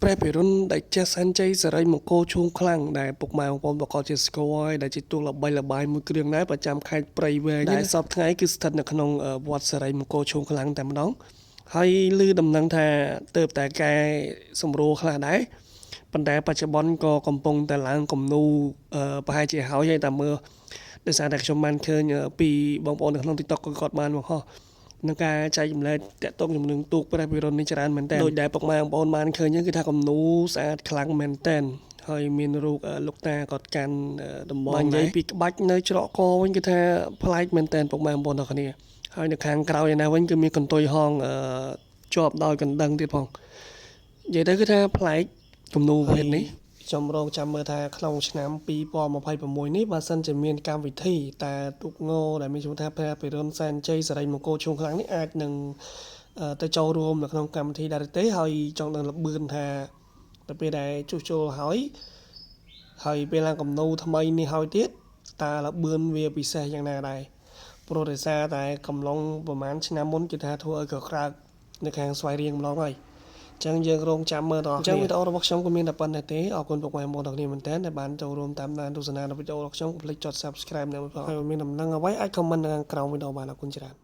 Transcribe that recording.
ព្រះពិរុណដែលចេះសែនជ័យសិរីមង្គលឈូងខ្លាំងដែលពុកម៉ែបងប្អូនប្រកបជាស្គាល់ហើយដែលជាទូកល្បីល្បាញមួយគ្រឿងដែរប្រចាំខេត្តព្រៃវែងដែលសពថ្ងៃគឺស្ថិតនៅក្នុងវត្តសិរីមង្គលឈូងខ្លាំងតែម្ដងហើយឮដំណឹងថាទៅតែកែសម្រួលខ្លះដែរប៉ុន្តែបច្ចុប្បន្នក៏កំពុងតែឡើងគំនូប្រហែលជាហើយហើយតែមើលដោយសារតែខ្ញុំបានឃើញពីបងប្អូននៅក្នុង TikTok ក៏គាត់បានបង្ហោះ នឹងការចែករំលែកតាក់ទងជាមួយនឹងទូកព្រះពិរុណនេះច្រើនមែនតើដោយដែលពុកម៉ែបងប្អូនបានឃើញហ្នឹងគឺថាគំនូស្អាតខ្លាំងមែនតើហើយមានរូបលោកតាគាត់កាន់ដំបងនិយាយពីក្បាច់នៅច្រកកវិញគឺថាប្លែកមែនតើពុកម៉ែបងប្អូនទាំងគ្នាហើយនៅខាងក្រោយឯណាវិញគឺមានកន្ទុយហងជាប់ដោយកណ្ដឹងទៀតផងនិយាយទៅគឺថាប្លែកគំនូប្រភេទនេះខ្ញុំរងចាំមើលថាក្នុងឆ្នាំ2026នេះបើសិនជាមានកម្មវិធីតែទូកងដែលមានឈ្មោះថាព្រះពិរុណសែនជ័យសិរីមង្គលឈូងខ្លាំងនេះអាចនឹងទៅចូលរួមនៅក្នុងកម្មវិធីដែរឬទេហើយចង់ដឹងល្បឿនថាទៅពេលដែលជួសជុលហើយហើយពេលឡើងគំនូថ្មីនេះហើយទៀតតើល្បឿនវាពិសេសយ៉ាងណាដែរព្រោះដោយសារតែកំឡុងប្រហែលឆ្នាំមុនគេថាធ្វើឲ្យកក្រើកនៅខាងស្វាយរៀងម្ដងហើយចឹងយើងរងចាំមើលដល់អញ្ចឹងវីដេអូរបស់ខ្ញុំក៏មានតែប៉ុណ្ណេះទេអរគុណពុកម៉ែបងប្អូនទាំងគ្នាមែនទែនដែលបានចូលរួមតាមដានទស្សនានៅវីដេអូរបស់ខ្ញុំកុំភ្លេចចុច Subscribe នៅផងហើយមានដំណឹងអ្វីអាច comment នៅខាងក្រោមវីដេអូបានអរគុណច្រើន។